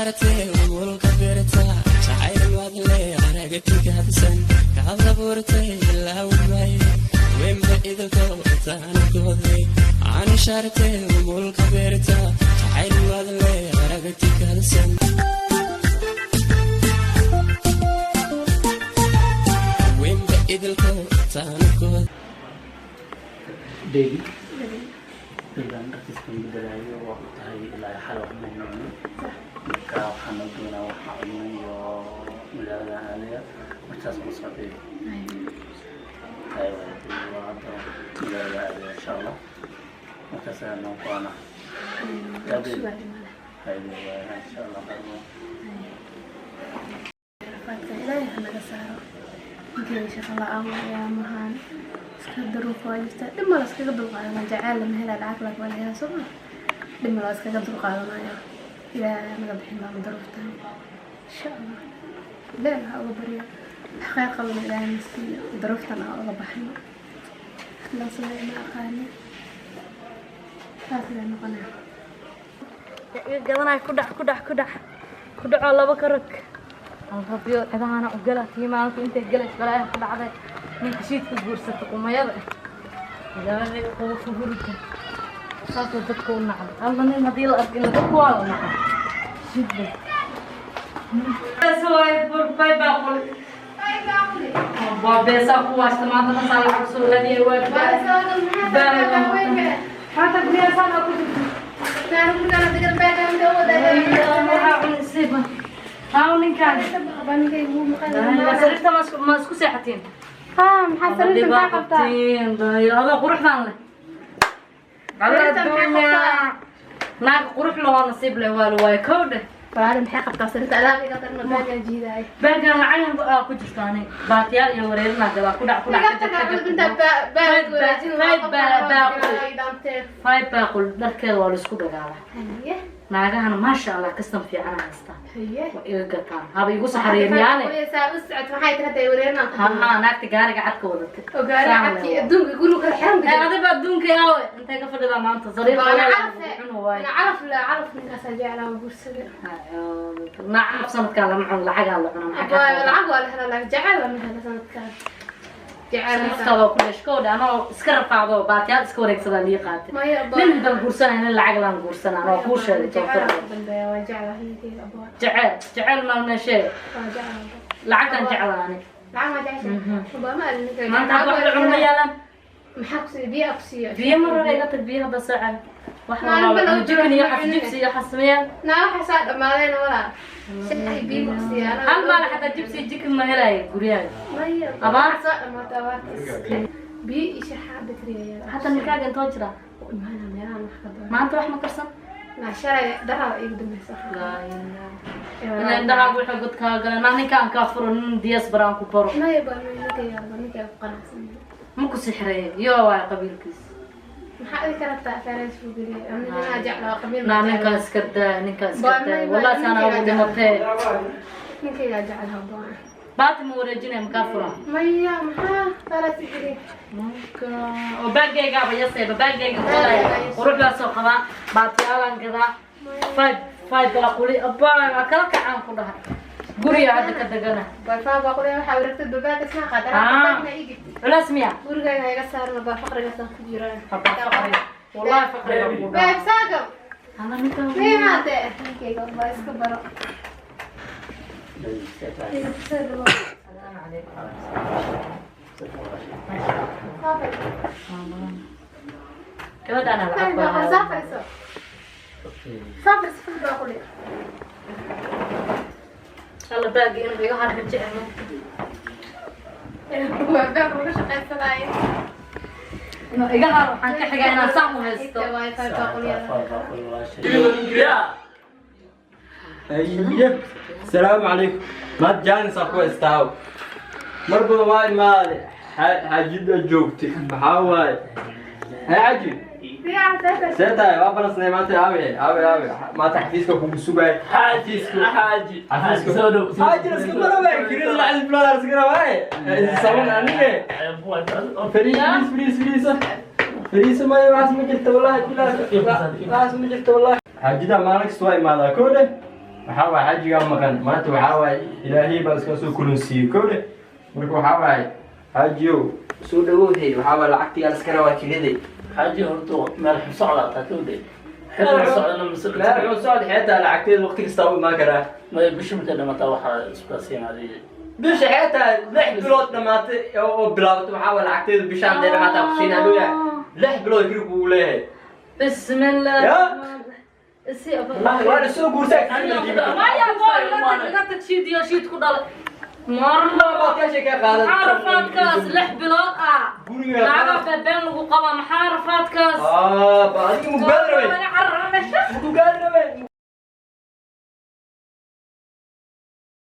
Anisharatee mulka beerta jacayl wadle aragtigaadsan kaad abuurtay ilaawmay wemba idilko taankoodey. Anisharatee mulka beerta jacayl wadle aragtigaadsan wemba idilko taankood. Baby, baby, dharkiiskan bedelaayo. Waa u tahay ilaa xal wax maynu cunin. Marka waxaan noo doonaa waxa cunno iyo magaalada aadaya. Markaas ma socday? Waa hadda magaalada aadaya, insha Allah. Markaas ayaa noo go-ana. Haye, waa insha Allah qarbo. Rafaadka Ilaahay ha naga saaro. Ninkeyga shaqo la-aan waayaa mahaan, iska daruuf waa jirtaa. Dhib mala, iskaga dulqaadanaa. Jacayl lama helaa, lacag lak waa la helaa, soo ma? Dhib mala, iskaga dulqaadanaya. Ilaahay ha naga bixin doona daruuftan, insha Allah. Ilaahay ha uga baryo wax khayr qabana Ilaahay na siiyo, daruuftan aan uga baxno. Loo sameeyo ma aqaani, saas ilaa noqonaya. Iga gadanay. Ku dhac, ku dhac, ku dhac, ku dhacoo laba ka rag alrabyo cidahana u gala. Tii maalinta intay galays balaayan ku dhacday. Ninka shiidka guursata qumayada ilaahay quba ku hurida. Saasoo dadka u nacday alla nin haddii la arko in laga kuwaa la naco shidba. Baaquli waa beesaa ku waashta maanta nasaa lacag soo raadiyay. Waa xataa guryahaasaan ku jirta. Waxaa cunisayba haa ninkaan sariirta ma isku seexatiin? Haa, maxaa sariirta maxaa qabtaa? Adoo quruxdan leh. Sariirta maxaa qabtaa? Naag qurux lahoo nasiib leh waa la waaye kow dheh. Walaal, maxay qabtaa sariirta? Alaab iga darna, baagaa jiidaay. Baagaan lacag aa ku jirto. Ani baatiyaal iyo wareerinaa gadaa. Ku dhac, ku dhac. Five baaqul dharkeeda waa la isku dagaalaa. Naagahana maasha Allah kastan fiican haystaa, waa iga gataan, haba igu saxariiriyaane. Haha, naagta gaariga cadka wadatay. Adiba adduunka yaawe intay ka fadhidaa maanta sariir cuno waaye. Nacab, sanadkaa lama cuno, lacagaa la cuna. Maxaa sanadkaa waa ku dhashkoodha anoo iska rafaacdo, baatiyaal iska wareegsadaa lii qaatay. Nin haddaan guursanay, nin lacag laan guursana. Anoo kuu sheegay toofar. Jeceel, jeceel maalmeeshee lacagtaan jeclaa ani. Maanta hadda wax la cuno ma yaalaan. Biyo ma raba, iga tag biyo hadda saacan. Wax jikin iyo xas jibsi iyo xasmiyaan. Hal maal xataa jibsi jikin ma helaayo guryaha abaar. Hadda ninkaaga intoo jira maanta wax ma karsan? Ila indhahaaga wuxuu godkaa gala naa. Ninkaan kaa furo, nin diaspora aan ku baro. Ma ku sixreeye yo waay qabiilkiis. Naa, ninkaan iska daa, ninkaan iska daa. Wallahi saana ugu dhimatee. Baati ma wareejinaya, makaa furaa? Maya, maxaa faras igeli? Marka oo baagaygaaba yaseeba baagayga qolaya quruxdaasoo qabaa, baatiyaalaan gadaa, five five baaquli abaa waa kala kacaan ku dhahay. Guriga hadda ka degana. Baa baaquli waxaa wareegtay babaaka isna qaada. Culays miya? Gurigaaga iga saarna baa, faqrigaasaan ku jiraan. Habaa faqriga, wallahi faqriga ku dhaha. Baab saagam. Hala ninka. Nimaade ninkayga baa iska baro. Salaamu calaykum. Gabadhaana lacag baa. Saafayso, saafayso baaquli. Alla baagi inuu iga harka jeclo. Waa baaq lagu shaqaysanaayo. Inuu iga har waxaan ka xigaa inaan saan u haysto. Aye, salaamu calaykum. Maad jaanis ku haystaa mar badan waa imaade. Xaajida joogtay maxaa waaye? Hay xaaji, see tahay? Waa balasnay maanta. Aawe, aawe, aawe? Maanta xafiiska kugu sugaay. Xaaji, xaaji. Xafiiska. Soo dhow. Xaaji iska marabay kirida 6 bilood iska rabaaye saban anige. Fariis, fariis, fariis, fariis. Maya, waxaas ma jirto wallahi, bilaah, waxaas ma jirto wallahi. Xaajida maalin kasta waa imaadaa koodhe. Waxaa waaye xajigaa maqan maanta. Waxaa waaye Ilaahay baa iska soo kulansiiyey kowle. Marka waxaa waaye, xaajiyow, soo dhawowday. Waxaa waaye lacagtii aan iska rabaa keliday. Xaaji, horta meel xun socdaa taa kawdhe, xilli socdana mise? Meel xun socod xeetaa, lacagteeda waqti kastaa u imaan karaa. Maya, bisha markay dhamataa waxaa isku siinaaday. Bisha xeetaa 6 bilood dhamaatay oo bilaabatay. Waxaa waaye lacagteedu bishaan dee dhamaataa ku siinaa dhowya. 6 bilood kiri kugu leeyahay. Bismillah. Ya? Isi. Waa la soo guursaa. Maya boy, laga tag, shiid iyo shiid ku dhalay marna. Baad ka sheekay qaadan. Maxaa rafaadkaas 6 bilood ah? Guriga. Lacaga been lagu qabaa, maxaa rafaadkaas? Ah, ba adiga mugbaan rabay. Laga carara meesha.